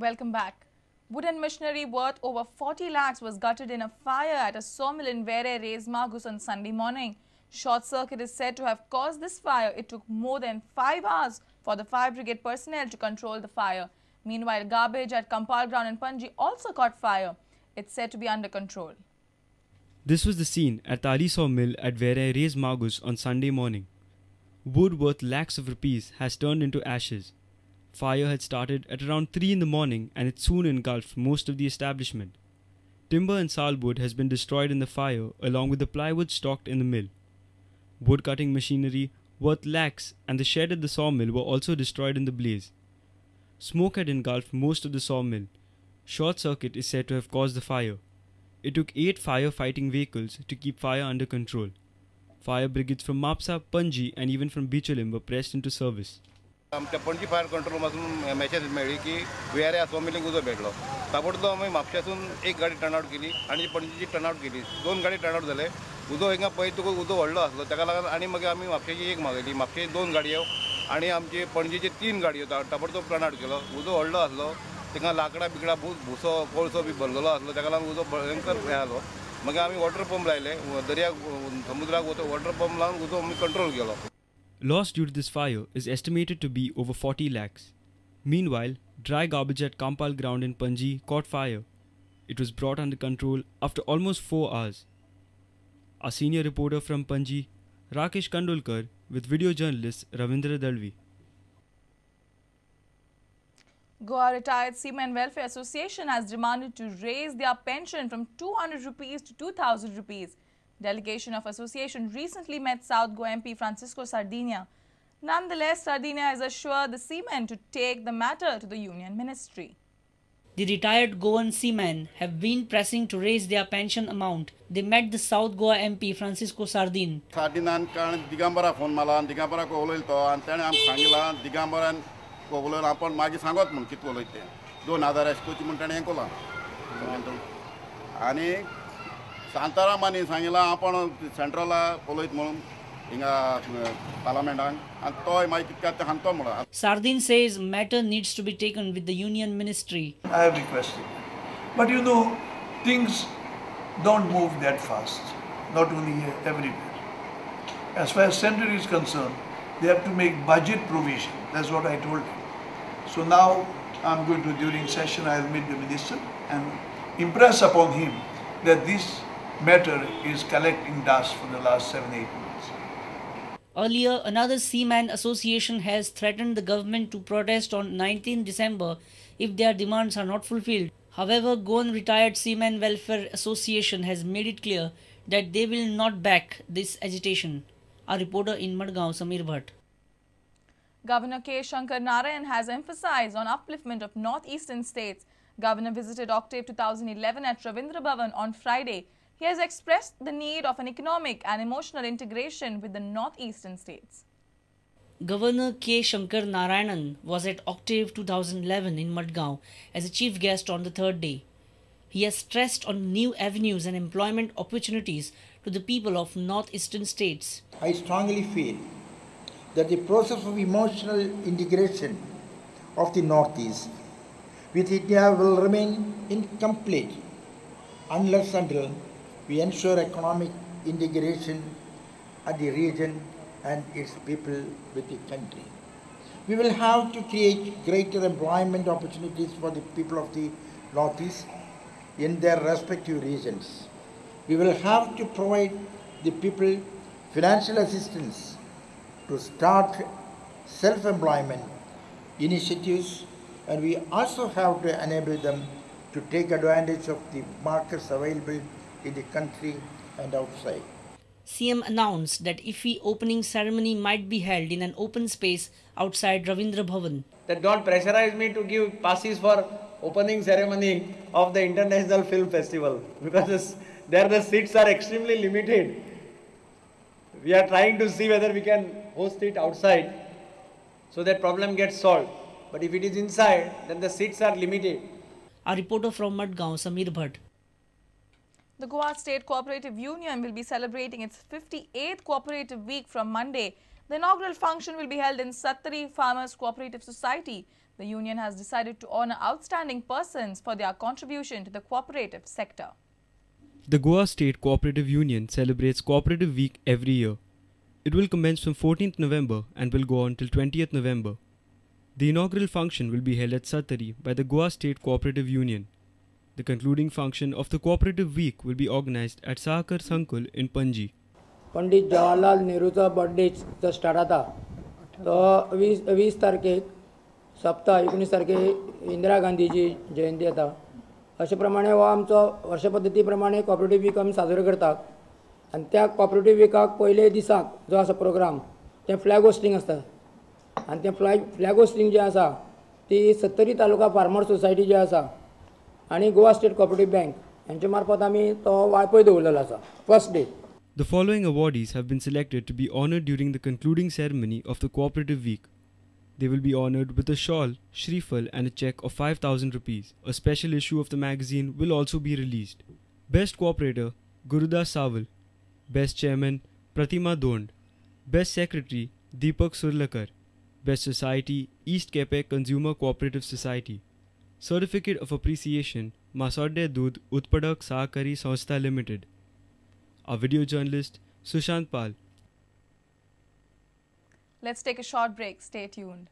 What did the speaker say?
Welcome back. Wooden machinery worth over 40 lakhs was gutted in a fire at a sawmill in Verem Reis Magos on Sunday morning. Short circuit is said to have caused this fire. It took more than 5 hours for the fire brigade personnel to control the fire. Meanwhile, garbage at Campal Ground in Panji also caught fire. It's said to be under control. This was the scene at Tari Sawmill at Verem Reis Magos on Sunday morning. Wood worth lakhs of rupees has turned into ashes. Fire had started at around 3 in the morning and it soon engulfed most of the establishment. Timber and salwood has been destroyed in the fire along with the plywood stocked in the mill. Wood cutting machinery worth lakhs and the shed at the sawmill were also destroyed in the blaze. Smoke had engulfed most of the sawmill. Short circuit is said to have caused the fire. It took 8 firefighting vehicles to keep fire under control. Fire brigades from Mapsa, Panji and even from Bicholim were pressed into service. आमच्या Panaji fire control रूमासून message मेळ्ळी की वेऱ्या सॉमिलींक उजो पेटलो. ताबडतोब आमी म्हापशासून एक गाडी turn out केली आनी पणजीची टर्न आवट केली. 2 गाडी टर्न आवट जाले. उजो हिंगा पळयत तुका उजो व्हडलो आसलो, ताका लागून आनी मागीर आमी म्हापशेची एक मागयली. म्हापशेची 2 गाडयो आनी आमची पणजेची 3 गाडयो ताबडतोब टर्न आवट केलो. उजो व्हडलो आसलो, तांकां लांकडां बिकडां भुसो कोळसो बी भरलेलो आसलो, ताका लागून उजो भयंकर हें जालो. मागीर आमी वॉटर पंप लायले, दर्याक समुद्राक वॉटर पंप लावन उजो आमी कंट्रोल केलो. Loss due to this fire is estimated to be over 40 lakhs. Meanwhile, dry garbage at Campal Ground in Panji caught fire. It was brought under control after almost 4 hours. Our senior reporter from Panji, Rakesh Kandolkar, with video journalist Ravindra Dalvi. Goa Retired Seamen Welfare Association has demanded to raise their pension from 200 rupees to 2,000 rupees. Delegation of association recently met South Goa MP Francisco Sardinia. Nonetheless, Sardinia has assured the seamen to take the matter to the Union Ministry. The retired Goan seamen have been pressing to raise their pension amount. They met the South Goa MP Francisco Sardin. Sardinan कारण Digambara phone मारला, दिगंबराक उलयलो तो आनी ताणें आमकां सांगलां दिगंबरान उलयलो आपण मागीर सांगत म्हूण कितें उलयता तें 2000 अशें करचें म्हूण ताणें हें केलां. आनी शांतारामांनी सांगिलां आपण सेंट्रला उलयत म्हणून हिंगा पार्लमेंटान आनी तोय मागीर कितक्या तें सांगतो म्हणून. Sardin says matter needs to be taken with the Union Ministry. I have requested, but you know, things don't move that fast, not only here, everywhere. As far as center is concerned, they have to make budget provision. That's what I told them. So now I'm going to, during session, I'll meet the minister and impress upon him that this matter is collecting dust for the last 7-8 months. Earlier, another seaman association has threatened the government to protest on 19 December if their demands are not fulfilled. However, Goan Retired Seamen Welfare Association has made it clear that they will not back this agitation. Our reporter in Madgaon, Samir Bhatt. Governor K. Shankar Narayan has emphasized on upliftment of northeastern states. Governor visited Octave 2011 at Ravindra Bhavan on Friday. He has expressed the need of an economic and emotional integration with the northeastern states. Governor K. Shankar Narayanan was at Octave 2011 in Madgaon as a chief guest on the third day. He has stressed on new avenues and employment opportunities to the people of northeastern states. I strongly feel that the process of emotional integration of the Northeast with India will remain incomplete unless until we ensure economic integration at the region and its people with the country. We will have to create greater employment opportunities for the people of the Northeast in their respective regions. We will have to provide the people financial assistance to start self-employment initiatives, and we also have to enable them to take advantage of the markets available in the country and outside. CM announced that IFFI opening ceremony might be held in an open space outside Ravindra Bhavan. That don't pressurize me to give passes for opening ceremony of the International Film Festival, because there the seats are extremely limited. We are trying to see whether we can host it outside so that problem gets solved. But if it is inside, then the seats are limited. Our reporter from Madgaon, Samir Bhatt. The Goa State Cooperative Union will be celebrating its 58th Cooperative Week from Monday. The inaugural function will be held in Sattari Farmers Cooperative Society. The union has decided to honor outstanding persons for their contribution to the cooperative sector. The Goa State Cooperative Union celebrates Cooperative Week every year. It will commence from 14th November and will go on till 20th November. The inaugural function will be held at Sattari by the Goa State Cooperative Union. The concluding function of the Cooperative Week will be organized at Sahakar Sankul in Panji. Pandit Jawaharlal नेहरूचो birthday जो start जाता तो 20 तारखेक सप्ता 19 तारखेक इंदिरा गांधीची जयंती येता. अशे प्रमाणे हो आमचो वर्ष पद्दती प्रमाणे कॉपरेटीव वीक आमी साजरो करतात आनी त्या कॉपरेटीव विकाक पयले दिसाक जो आसा प्रोग्राम तें फ्लॅग होस्टिंग आसता आनी तें फ्लॅग होस्टिंग जें आसा ती सत्तरी तालुका फार्मर सोसायटी जी आसा आनी गोवा स्टेट कॉपरेटीव बँक हेंचे मार्फत आमी तो वाळपय दवरलेलो आसा first day. The following awardees have been selected to be honored during the concluding ceremony of the Cooperative Week. They will be honored with a shawl, shrifal and a cheque of 5,000 rupees. A special issue of the magazine will also be released. Best Cooperator, Gurudas Sawal. Best Chairman, Pratima Dond. Best Secretary, Deepak Surlakar. Best Society, East Kepe Consumer Cooperative Society. Certificate of Appreciation, Masorde Dudh Utpadak Sahakari Sanstha Limited. Our video journalist, Sushant Pal. Let's take a short break. Stay tuned.